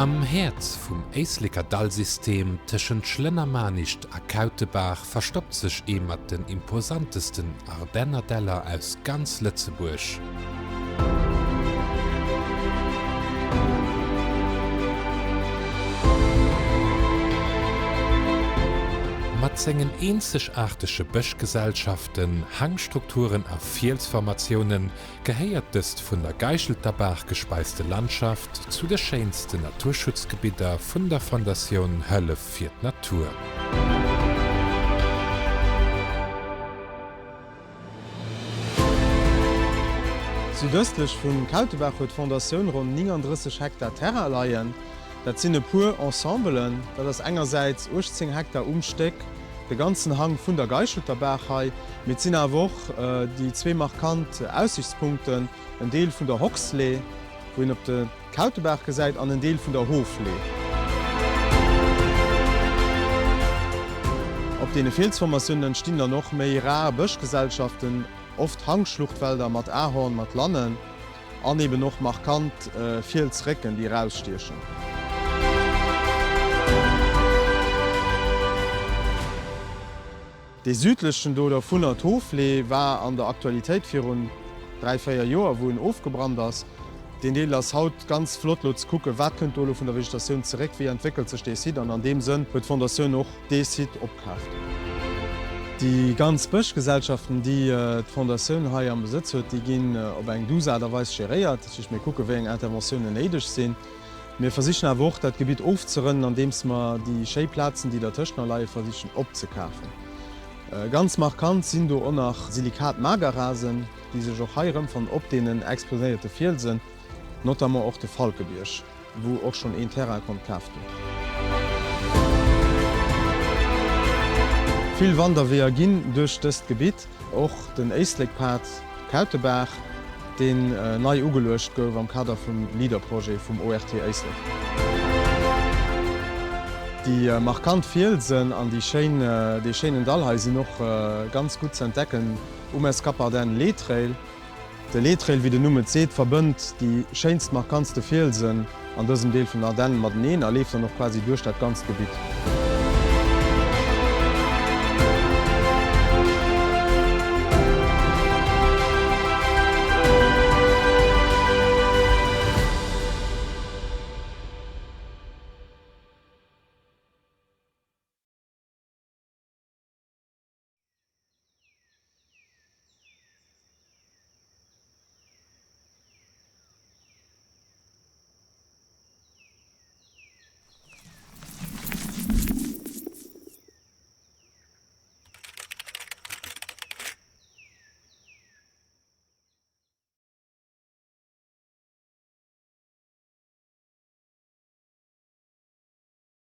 Am Häerz vum Éisleker Dallsystem, tëschent Schlënnermanischt a Kautebaach, verstoppt sech ee mat den imposantesten Ardenner Däller aus ganz Lëtzebuerg. Mat sengen eenzegaartege Bëschgesellschaften, Hangstrukturen a Fielsformatiounen gehéiert dëst vun der Geischelterbaach gespeiste Landschaft zu de schéinsten Naturschutzgebidder vun der Fondatioun Hëllef fir d'Natur. Südëstlech vun Kautebaach huet d'Fondatioun ronn 39 Hektar Terrain leien. Dat sinn e puer Ensembelen. Dat ass engersäits 18 Hektar um Stéck, de ganzen Hang vun der Geischelterbaach hei, mee et sinn awer och déi zwee markant Aussichtspunkten, en Deel vun der Hoxlee, wou een op de Kautebaach gesäit, an en Deel vun der Hoflee. Op deene Fielsformatiounen entstinn dann och méi rar Bëschgesellschaften, oft Hangschluchtwälder mat Ahorn, mat Lannen an eben och markant Fielsrécken, déi erausstiechen. Dee südlechen do dovunner, d'Hoflee, war an der Aktualitéit virun 3, 4 Joer, wou en ofgebrannt ass. Deen Deel ass haut ganz flott elo ze kucken, wat kënnt do elo vun der Vegetatioun zeréck, wéi entwéckelt sech dee Site. An an deem Sënn huet d'Fondatioun och dee Site opkaaft. Déi ganz Bëschgesellschaften, déi d'Fondatioun hei am Besëtz huet, déi ginn op eng douce Aart a Weis geréiert. Dat heescht, mir kucken, wéi eng Interventiounen néideg sinn. Mir versichen awer och, dat Gebitt ofzerënnen, andeems mer déi schéi Plazen, déi dertëscht nach leien, versichen opzekafen. Ganz markant sinn do och nach Silikat-Magerrasen, déi sech och hei erëmfannen op deenen exposéierte Fielsen, notamment och de Falkebierg, wou och schonn een Terrain konnt kaf ginn. Vill Wanderweeër ginn duerch dëst Gebitt, och den Éislekpad. Kautebaach, deen nei ugeluecht gouf am Kader vum Leader-Projet vum ORT Éislek. Déi markant Fielsen an déi schéin, dee schéinen Dall hei sinn och ganz gutt ze entdecken um Escapardenne Leetrail. De Leetrail, wéi den Numm et seet, verbënnt déi schéinst, markantste Fielsen an dësem Deel vun den Ardennen mateneen a leeft dann och quasi duerch dat ganzt Gebitt.